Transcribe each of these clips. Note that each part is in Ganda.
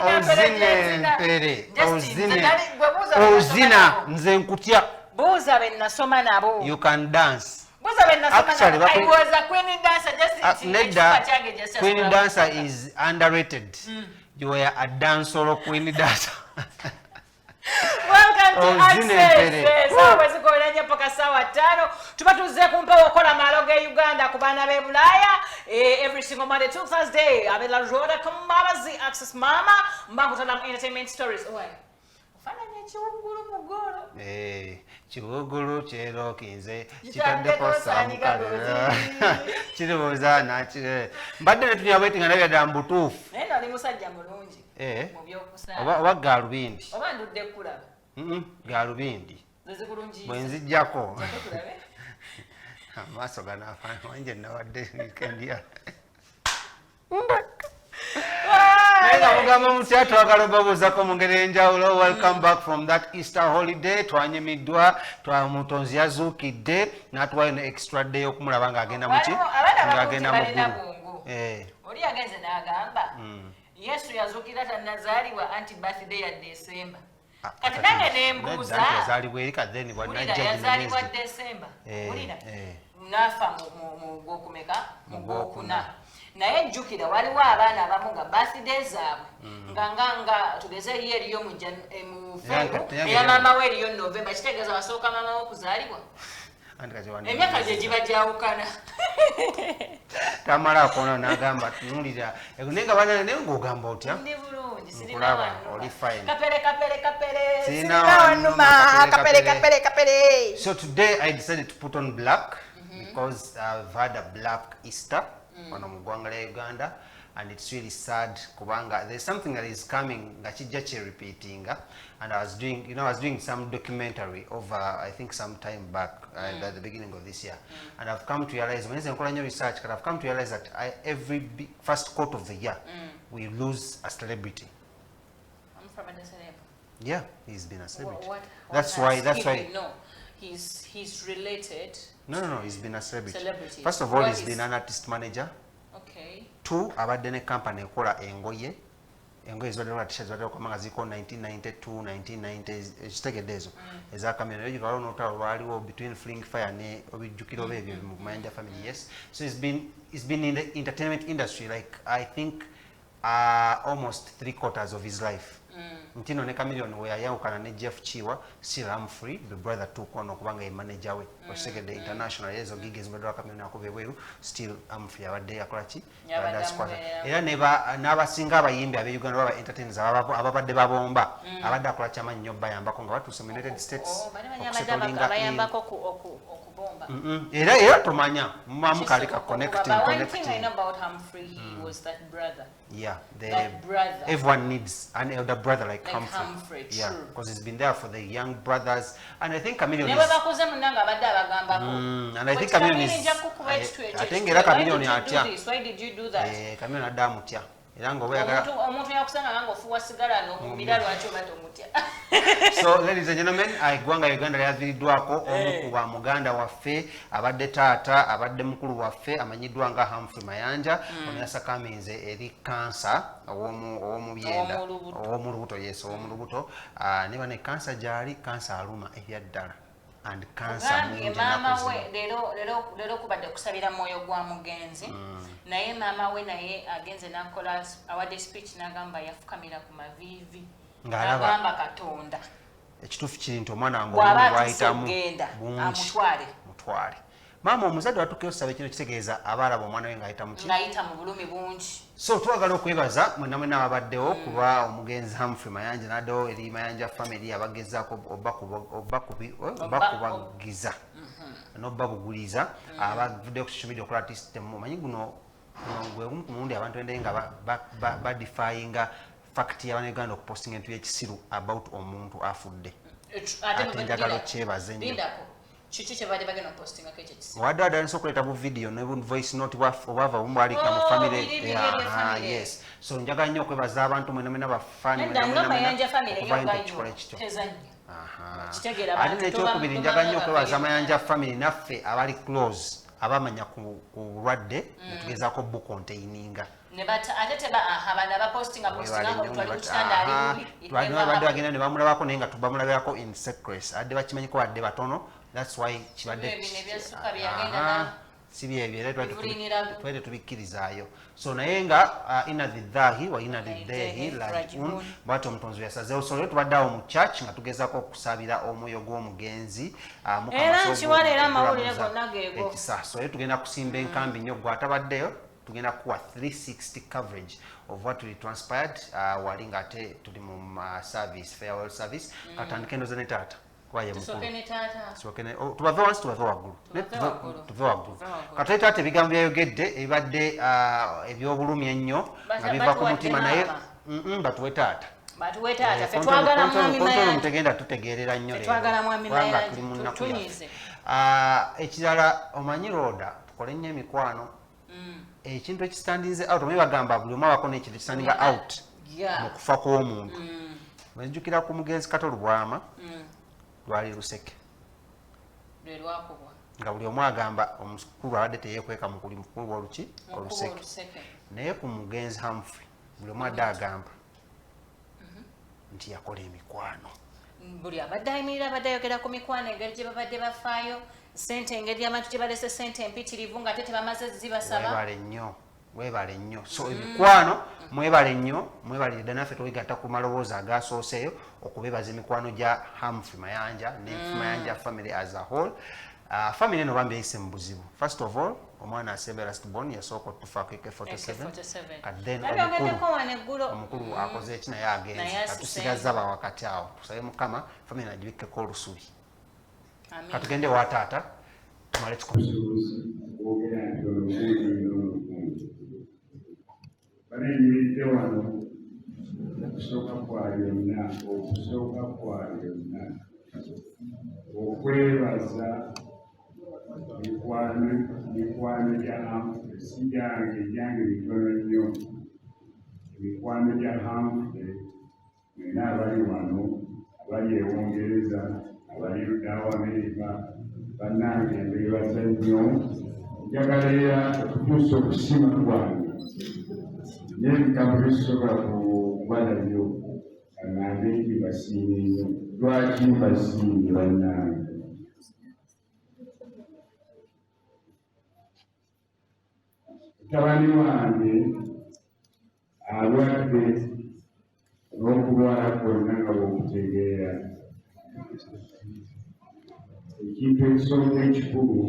Ozina empere, ozina, ozina, nze nkutya. Buuza be nasoma nabo. You can dance. Buuza be nasoma Actually, nabo. I was a queen dancer, just Nedda, ekifuba kyange just queen dancer is underrated. You were a dancehall queen dancer. Welcome to Ozina Access. empere. Saawa bwe zikola nnyo paka 5:00 tuba tuzze ku mpewo okola maalo ge Uganda ku baana b'e Bulaaya. Every single Monday to Thursday abeera Rhoda Kamabazi Access Mama mbakutala mu entertainment stories. Owaye, ofaananya ekiwuggulu mu ggoolo. Kiwuggulu kyerokinze Kitaddeko kitaddeko saani. Samukalera kiribuuza nakire mbadde netunya bweti nga ndabya ddala mu butuufu. Naye nno oli musajja mulungi mu by'okusaala. Oba gaalubindi. Oba ndudde kulaba. Gaalubindi. Ze zikulungiyiza. Bwe nzijjako. Jjako tulabe. Amaaso ganaafaanana wanje nawadde weekend ya. Naye nga mugamba mutya? Twagala obabuuzako mu ngeri ey'enjawulo. Welcome back from that Easter holiday. Twanyumiddwa, Mutonzi yazuukidde n'atuwayo ne extra day okumulaba ng'agenda muki, Waliwo abaana ng'agenda mu balina ggulu. bwongo. Oli yagenze n'agamba Yesu yazuukira tannazaalibwa, anti birthday ya December. Kati nange nembuuza. Nedda, nti yazaalibwa eri kadeni Wulira, bwanajja. Yazaalibwa December. Wulira, n'afa mu gwokumeka? Mu gwokuna. Naye jjukira waliwo abaana abamu nga birthday zaabwe nga tugeze ye eriyo mu Era Feb, yange eya maama we eriyo November. Kitegeeza wasooka maama we okuzaalibwa. Emyaka gye giba gyawukana. Tamala akoona n'agamba tunulira, naye nga bana, naye ng'ogamba otya? Ndi bulungi, sirina Nkulaba, wannuma. Oli fine. Kapere, kapere, kapere. Sirina Sirina wannuma, wannuma. kapere, Kapere, kapere, kapere. So today I decided to put on black because I've had a black Easter wano mu ggwanga lya Uganda, and it's really sad kubanga there's something that is coming nga kijja kyerepeatinga, and I was doing you know I was doing some documentary over, I think, some time back, at the beginning of this year, and I've come to realize when nkola nnyo research, but I've come to realize that every first quarter of the year we lose a celebrity. I'm from a celeb. Yeah, he's been a celebrity. What That's has why that's he why been? No, he's related. No, he's been a celebrity. Celebrity. First of all, What he's is- been an artist manager. Two, abadde ne company ekola engoye, engoye zibadde kola t-shirts, zibadde okoma nga ziriko 1992, 1990, ekitegedde, ezo eza Chameleone. Ojjukira waliwo n'olutalo lwaliwo between Fling Fire ne obijjukira oba ebyo mu Mayanja family? Yes. So he's been in the entertainment industry like, I think, almost three quarters of his life. Nti no ne Chameleone we yayawukana ne Jeff Kiwa, still Humphrey the brother took on okubanga ye manager we, okitegedde? International ezo gig ezibadde wa Chameleone akuba ebweru, still Humphrey abadde akola ki? Yabadde Abadde asikwata. amubeereramu. Era ne n'abasinga abayimbi ab'e Uganda baba entertainers ababadde babomba, abadde akola kyamanyi nnyo bayambako nga batuuse mu United States Oh, bali manyi abadde okusettlinga in. abayambako okubomba. Era tomanya mubamu kali ka connecting, But one thing I connecting. know about Humphrey, he was that brother. Yeah, the, That brother. Everyone needs an elder brother like, Like Humphrey. Humphrey, Yeah, true. because he's been there for the young brothers, and I think Chameleone Ne bwe is. bakuze munnange abadde abagambako. And I think Bwe Chameleone Chameleone is. nja kukuba ekitu ekyo I think ekitwe. era Why Chameleone did you do atya. this? Why did you do that? Chameleone adde amutya era nga oba oyagala. Omuntu yakusanga nga ofuwa sigala n'okumira, lwaki oba tomutya? So ladies and gentlemen, eggwanga Uganda lyaviiriddwako omu ku ba muganda waffe, abadde taata, abadde mukulu waffe, amanyiddwa nga Humphrey Mayanja. Ono yasakaminze eri kansa ow'omu byenda. Ow'omu lubuto. Ow'omu lubuto, yes, ow'omu lubuto. Ah, ne bane kansa gyali, kansa aluma ebyaddala, and kansa Gambye mungi maama ennaku we zino. leero kubadde kusabira mwoyo gwa mugenzi, naye maama we naye agenze n'akola, awadde speech n'agamba yafukamira ku maviivi Ng'alaba. n'agamba Katonda Ekituufu kiri nti omwana wange bw'aba obulumi atuuse bwayitamu okugenda bungi. Amutwale. Mutwale. Maama omuzadde watuukeyo osaba kino, kitegeeza aba alaba omwana we ng'ayita muki? Ng'ayita mu bulumi bungi. So twagala okwebaza mwenna mwena ababaddewo kuba omugenzi Humphrey Mayanja n'addewo eri Mayanja family abagezaako obakubagiza n'obabuguliza abavuddeyo ku social media okola artist. Omanyi guno gwe gumu ku mulundi abantu endaye nga badefyinga fact y'Abannayuganda okupostinga entu y'ekisiru about omuntu afudde. Ate njagala okyebaze nnyo. Lindako, kiki kye baali bagenda okupostingako ekyo ekisiru? Wadde wadde okuleeta bu video ne bu voice note obwava obumu bwalika mu Oh, family. biri biri Yeah, ebya family. Yes. So njagala nnyo okwebaza abantu mwena mwena bafaani Nedda, mwena no, mwena Mayanja family okuvayo nti yo okukikola gayo ekityo. tezannya. Aha. Kitegeera Ate abantu, n'ekyokubiri, toba njagala nnyo nga okwebaza baffe. Mayanja family naffe abali close. Abamanya ku bulwadde netugezaako bucontaininga. Badde bagenda ne bamulabako, naye nga tubamulabirako in secret, adde bakimanyiko badde batono. That's why kibadde si byebyo, era twali tetubikkirizaayo. So naye nga inna lillahi wa inna ilaihi rajiun, bwatyo omutonzi yasazeewo. So leero tubadde awo mu church nga tugezaako okusabira omwoyo gw'omugenzi. Ekisa. So leero tugenda kusimba enkambi nnyo. Gwe atabaddeyo, tugenda kuwa 360 coverage of what really transpired wali ng'ate tuli mu service, farewell service. Katandike endoza ne taata. Tubave wansi, tubave waggulu, tuve waggulu. Katule taata ebigambo byayogedde ebibadde ebyobulumi ennyo nga biva ku mutima, naye batuwe taata. Mutegenda tutegeerera nnyo kubanga tuli mu nnaku yaffe. Ekirala, omanyi Rhoda, tukole nnyo emikwano. Ekintu ekistandinze out, omanyi bagamba buli omu abako n'ekintu ekistandinga out mu kufa kw'omuntu. Nzijukira ku mugenzi Kato Lubwama, lwali luseke nga buli omu agamba omukulu abadde teyeekweka mukuli mukulu oluki oluseke, naye ku mugenzi Humphrey buli omu adde agamba nti yakola emikwano. Buli abadde ayimirira abadde ayogera ku mikwano, engeri gye babadde bafaayo, sente, engeri abantu gye balese sente empitirivu nga ate tebamaze zibasaba. Webale nnyo, webale nnyo. So emikwano, mwebale nnyo, mwebalire ddala. Naffe twegatta ku maloboozi agasooseeyo okubebaza emikwano gya Humphrey Mayanja ne Mayanja family as a whole. Family eno bambi eyise mu buzibu. First of all, omwana asembe, last born, yasooka otufaako AK47. Kati then omukulu akoze eki, naye agenze, katusigazza bawakati awo. Tusabe Mukama family nagibikkeko olusubi. Katugende wa taata tumale. Okwogera nti ono gundi ono gundi banayimiridde wano, okusooka kwa byonna okwebaza mikwano gya Humphrey, si gyange, egyange mitono nnyo. Emikwano gya Humphrey mwena abali wano, abali e Bungereza, abali luddawo Amerika, bannange mbeebaza nnyo. Njagala era okutuusa okusiima kwange n'ebigambo byesobola kuba nabyo, aŋŋambe nti mbasiimye nnyo. Lwaki mbasiimye, bannange? Mutabani wange alwadde n'okulwala kwonna nga bw'okutegeera. Ekintu ekisooka ekikulu,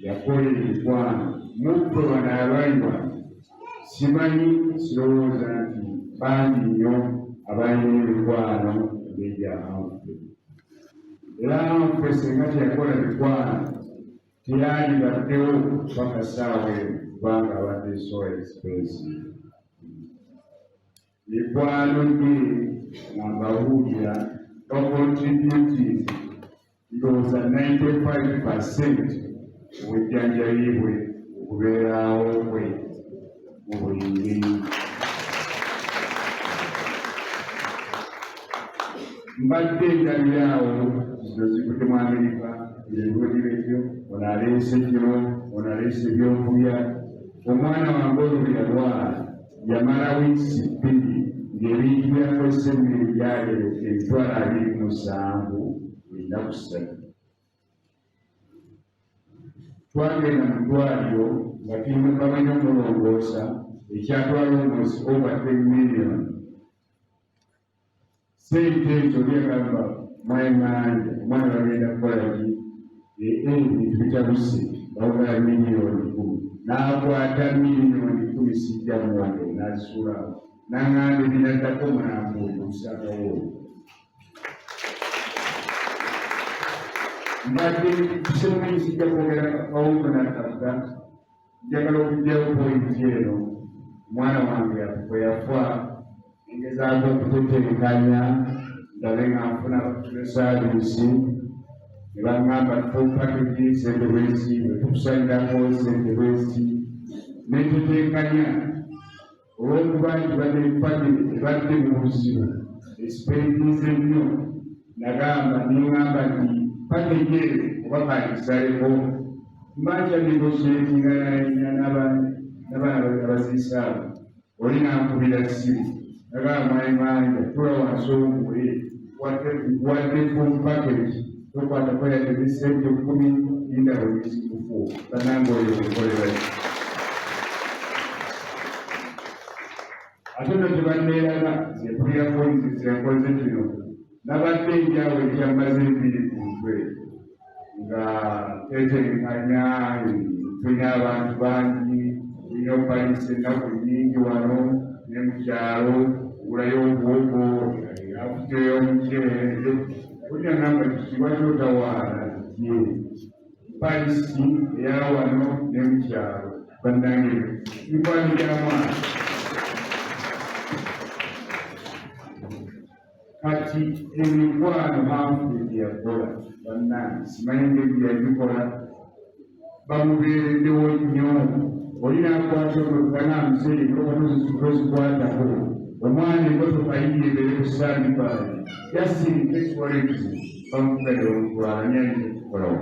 yakola emikwano. Muffe bano abali wano, simanyi, sirowooza nti bangi nnyo abalina emikwano ng'egya Humphrey. Era Humphrey singa teyakola mikwano, teyalibaddewo paka ssaawa eno, kubanga abadde so expensive. Mikwano gye nga mbabuulira, bacontributing ndowooza 95% obujjanjabi bwe, okubeerawo kwe mu buli ngeri. Mbadde ndabiraawo zino zivudde mu Amerika, ebyo ono aleese kino, ono aleese ebyokulya. Omwana wange ono bwe yalwala, yamala wiiki 2 ng'ebintu byakozesa emmere gyali 27000 buli nnaku 3. Twagenda mu ddwaliro nga tulina babalina omulongoosa, ekyatwala omwezi over 10 million. Sente ezo byagamba mwemanja omwana bagenda kukola ki? Ebintu bitabuse, bawogala miliyoni 10. N'akwata miliyoni 10, sijja mwonge, n'azisuulawo, n'aŋŋamba ebinaddako mulambo oyo omusangawo oyo. Mbadde simanyi, sijja kwogera kawunga nakagga. Njagala okugyawo point eno. Omwana wange bwe yafa, ngezaako okutetenkanya ndabe nga nfuna service, ne baŋŋamba full package sente bwezi, bwe tukusalirako sente bwezi. Netetenkanya olw'okuba nti badde family ebadde mu buzibu, espendinze nnyo. Nagamba neŋŋamba nti package eyo oba kangisaleko. Mba nkya negotiatinga n'abaana abaziisaawo, oli nankubira ssimu, nagamba, "Mwami Manja, tula wansi owummule, nkuwadde full package, tokwatako yadde ne sente 10, linda bwe." Bannange, oyo nkolera ki? Ate no tebanneeraga, nze mpulirako nze nkoze kino. Nabadde enjawo ekyambaza enviiri ku mutwe nga tetenkanya. Tulina abantu bangi, tulina opalisa ennaku nnyingi wano ne mu kyalo, ogulayo obuwogo, afuteyo omuceere. Olina namba kiki? Lwaki otawaana ye palisi eya wano ne mu kyalo? Bannange, mikwano gya mwana. Kati emikwano Humphrey yakola, bannange, simanyi ngeri yagikola, bamubeereddewo nnyo. Oli nakwata emotoka, muzeeyi, emotoka tozikwatako, omwana emotoka yiye ebeere ku standby just in case waliwo ekizibu. Bamufuga ne bamutwala. Nyayinza okukolawo?